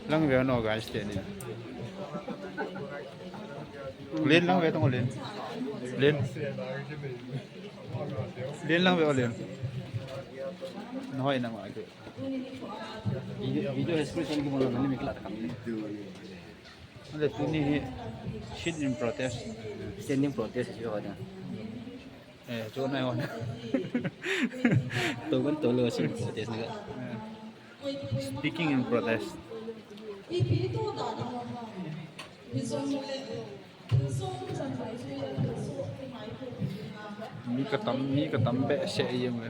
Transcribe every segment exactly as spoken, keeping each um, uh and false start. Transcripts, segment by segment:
Lang ve no guys, te ni. Len lang ve tong len. Len. Len lang ve o len. Noi na ma ke. Video, video expression ki bola nani mikla ta kam. Ale tuni hi sit in protest. Standing protest hi ho da. Eh, chu nai ho. To kan to lo sit in protest ni ka. Eh. Speaking in protest. Mi ka tam, mi ka tam behseh jeng e.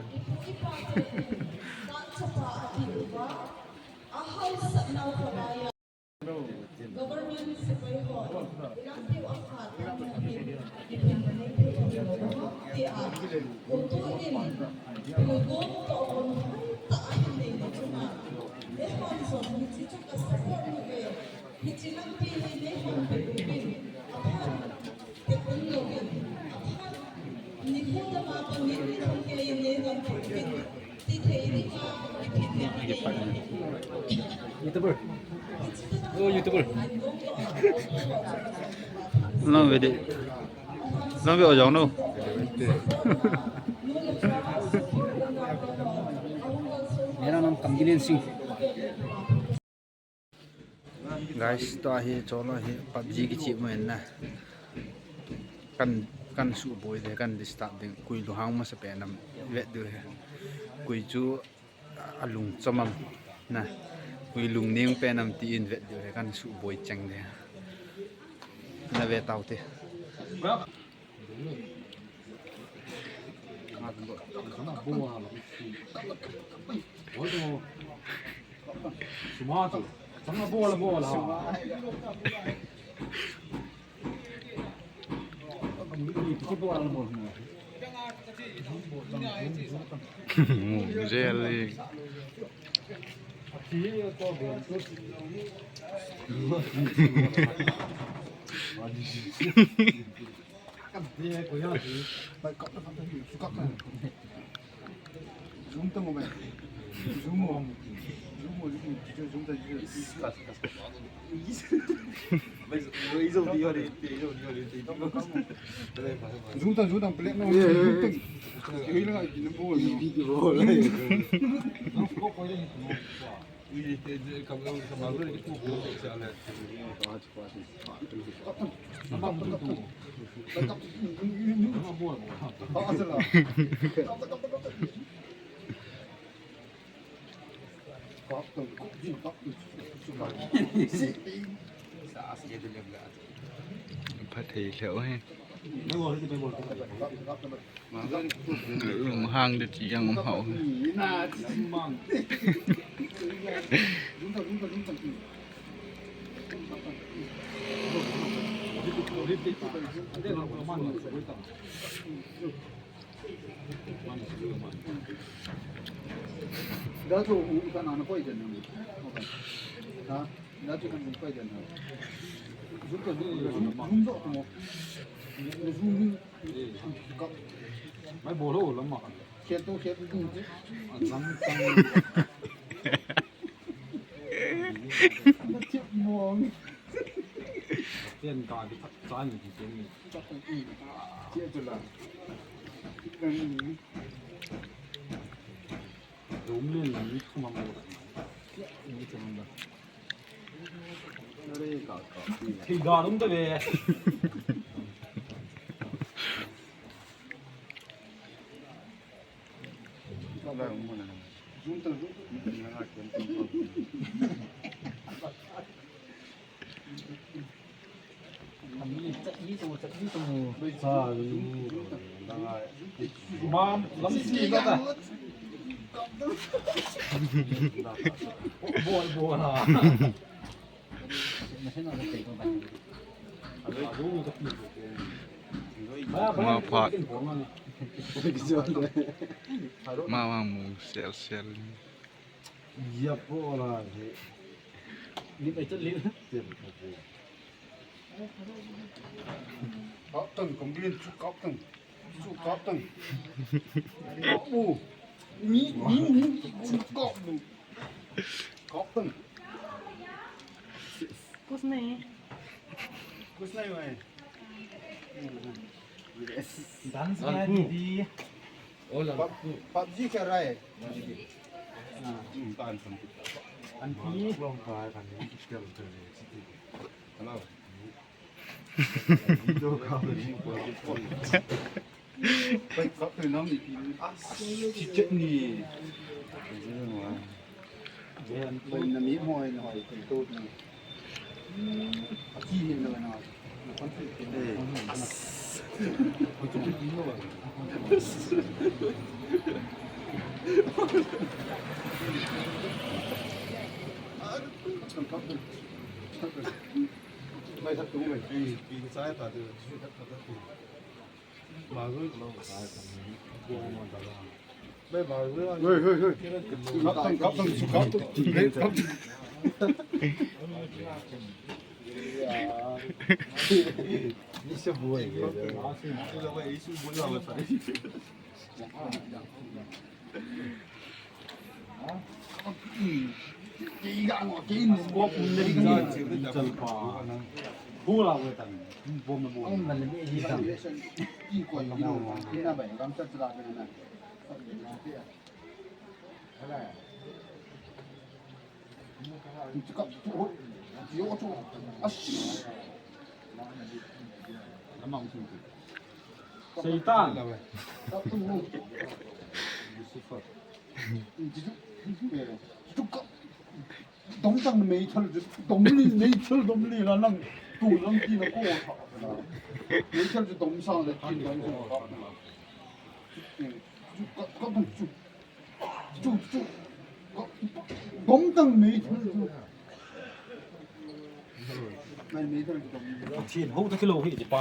Government sepai ho, ilang tiu a khat na hi, depend na nei thei lo, tia, auto in, pilgom to on, ta a hin nei na chunga, le hon son, hichi chu ka support nu ve, hichi lampi hi nei hon pe pe, aphan, te kun lo ve, aphan, ni ko da ma pa ni ni thong ke nei hon pe pe. YouTuber. Oh, YouTuber. Lang ve de. Lang ve o jong no. मेरा नाम कमगिलेन Singh. Guys, tua hi cholo hi PUBG kichi mo en na. Kan, kan suboi de, kan disturb ding, kui lunghang masa pen nam vet diu hi. Kui chu alung chom am na. Kui lungning pen nam ti in vet diu hi, kan suboi cheng de. Na ve tau te. Jelly. Zoom ta mo mai. Zoom mo. Zoom mo, zoom mo, zoom ta, zoom. Zoom ta, zoom ta, black na, zoom ta. Hei la, number one. Pha thei lheh he. Um hang de ti jang um hao. Da chu u ka na na koi den na. Ha? Da chu kan koi den na. Zum ka zum zum zum zo ko. Zum zum. Mai bol ho lam ma. Khet to khet to. Lam tang. Tip mong. Tian ka di thak chan di tian ni. Chia tu la. Dum len la ni thum mo. Ni thum mo. Are ka ka. Thei ga dum ta ve. Bol, bol ha. Ma phat. Ma vang mu sel sel. Captain, kong bin chu captain. Chu captain. Kap bu. Ni, ni, ni, chu kap bu. Captain. कुछ नहीं। कुछ नहीं हुआ है। डांस किया दीदी। Pub-, PUBG खेल रहा है। हाँ। Aunty. Hello. Satan. Lucifer. Domsang meithal chu domli, meithal domli la nang tu lang ti na ko tha. Meithal chu domsang le ti domsang. Chu, chu, chu. Chu, chu. Domsang meithal chu. Mai meithal chu domli. Thin ho ta kilo hi ti pa.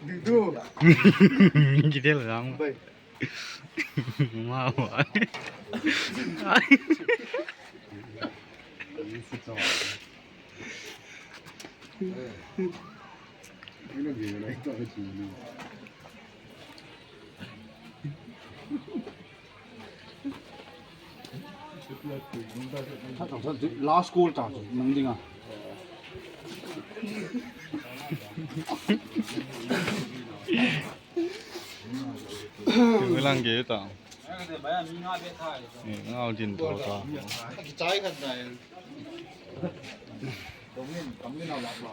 Ding tu. Kita lah. Bai. Mau. Last call ta, nang dinga. Lang ke ta. Ni ngau din to ta.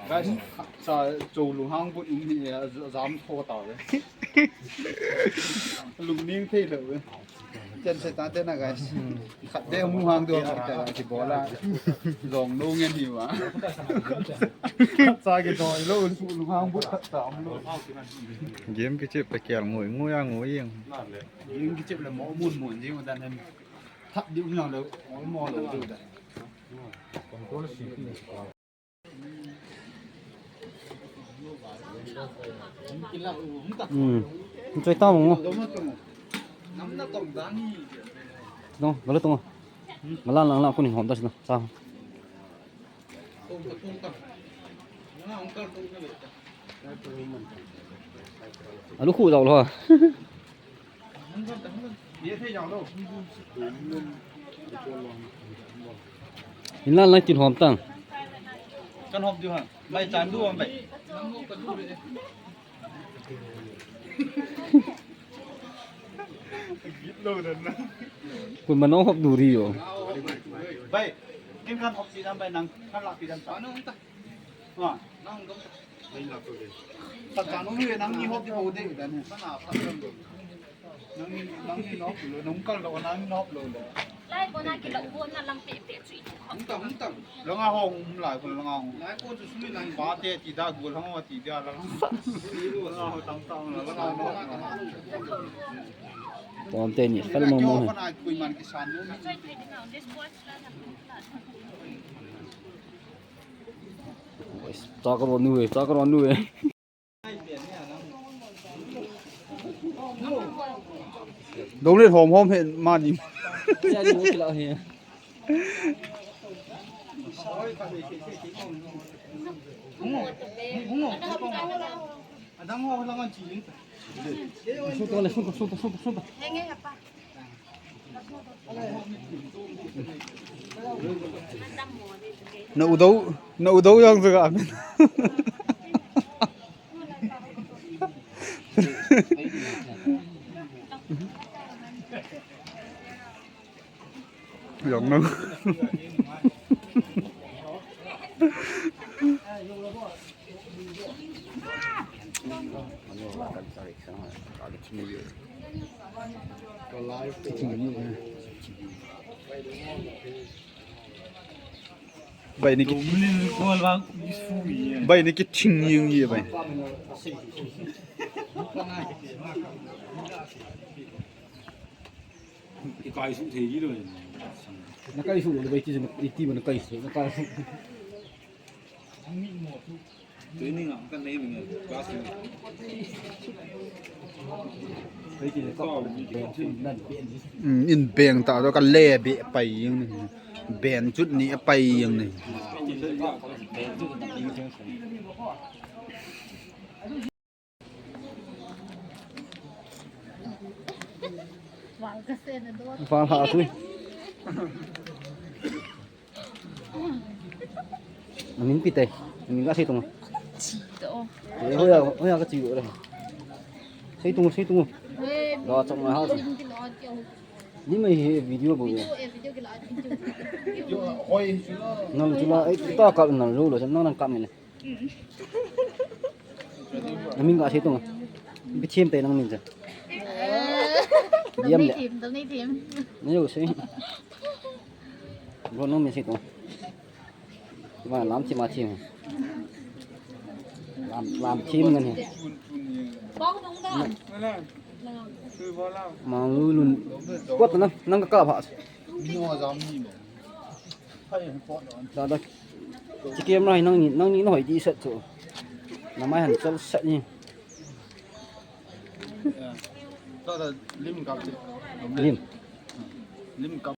Guys, cha cho lunghang but um hi, eh, jam tho ta ve. Lungning thei lou ve. Chen se ta te na, guys. Khat de mu hang do ta ki bola. Long no ngen hi wa. Cha ki doi lo, lunghang but khat ta um lo. Game kichep ta kial ngoi, ngoi a ngoi jeng. Game kichep le mo mun mun jeng dan hen. Thap di um lo, mo lo di dan. Control C P. Hmm. Choi ta mo. Dong, balik tong. Malan lang lang kuning hom das na. Sa. Alu khu dau lo. Inlan lai tin hom tang. Kan hom diu ha. Mai chan du hom bai. Kun mano hop du ri yo. Bai. Kin kan hop si dam bai nang. Kan la pi dam sa. Ha. Nang ni hop di ho de dan. Nang ni, nang ni hop lo, nang kal lo, nang ni hop lo. Lai ko na ki lo ko na lang pe pe chu i tu. Hung ta, hung ta. Lo nga ho hung lai ko lo nga ho. Lai ko chu sumi nang. Ba te ti da go lo nga ti da la. Lo nga ho tang tang lo nga ho. Pom te ni fel mo mo. Ko na ko man ki san lo. Choi tu di na, this boy. Chakar wanu e, chakar wanu e. Dong le hom hom he mani. Adang ho lang an chi. Na u dou, na u dou jong chu ga min. Jong nang. Bai ni ki, bai ni kithing jing e bai. Ikai su thei ji lou. Na kai su lou bai ti na, iti ba na kai su, na kai su. Training ah kan nei ming class ni. Kai ti na ka ben chu nan ben ji. Um, in beng ta to ka le be pai jing ni. Ben chut ni a pai jing ni. Val ha tui. Amin pi tai. Amin ka sei tung. Chi to. Eh, hoya, hoya ka chi lo re. Sei tung, sei tung. Eh, la chang ha. Video ki la kyo. Ni mai hi video bo. Video, eh, video ki la kyo. Nang chu la, eh, ta ka nang lo lo, nang nang ka min. Namin ka sei tung. Bi thiem te nang min cha. Eh. Diam le. Nei thiem, nei thiem. Nei yo sei. Bro nang min sei tung. Ma lam thiem ma thiem. Lam, lam thiem ngan he. Bau nung da. Ma lu lun. Kwat na, nang ka ka pha. Da da. Chi camera hi nang ni, nang ni na hoi di set chu. Na mai han chal set ni. Lim kap. Lim. Lim kap.